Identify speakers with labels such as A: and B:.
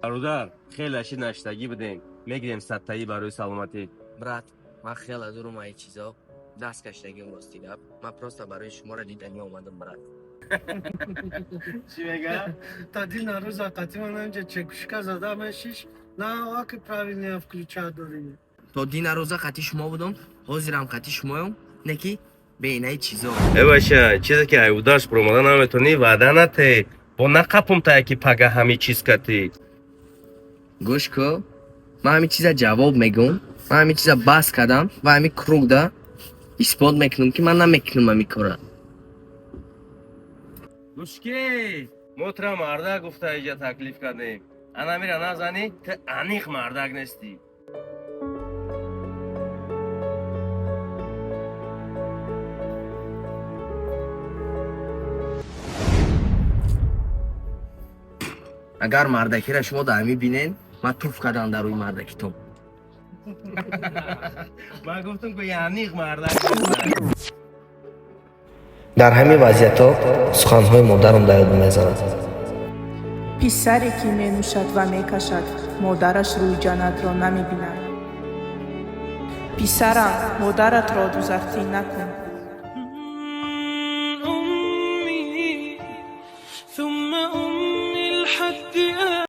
A: Бародар, хеле аши наштагӣ будем, мегирем садтаӣ барои саломатӣ.
B: Брат, ман хеле дурум ай чизо даст каштагим. Рости гап, ман просто барои шуморо диданӣ омадам, брат.
A: Чӣ мега?
C: Та дина рӯза қати ман инҷа чекушка зада мешиш, на аки правильно включа дорӣ.
B: То дина рӯза қати шумо будам, ҳозирам қати шумоям, не ки беинаи чизо.
A: Э баша, чизе ки айудаш буромада наметонӣ, ваъда нате бо нақапум тая ки пага ҳами чиз катӣ.
B: Гӯш ку, ман ҳамин чиза ҷавоб мегӯм. Ман ҳамин чиза бас кардам ва ҳамин кругда исбот мекунам, ки ман намекунам ҳамин кора.
A: Гӯшки, мо тура мардак гуфта иҷа таклиф кардем. Анамира назанӣ, ту аниқ мардак нестӣ.
B: Агар мардакира шумо дар ҳамин бинен, ман туф кардам дар рӯи мардакитон.
A: Ман гуфтам ку, аниқ мардак нестӣ.
B: Дар ҳамин вазъиятҳо суханҳои модарам дар ёд мезанад.
D: Писаре ки менӯшад ва мекашад, модараш рӯи ҷаннатро намебинад. Писарам, модаратро дузахтӣ накун.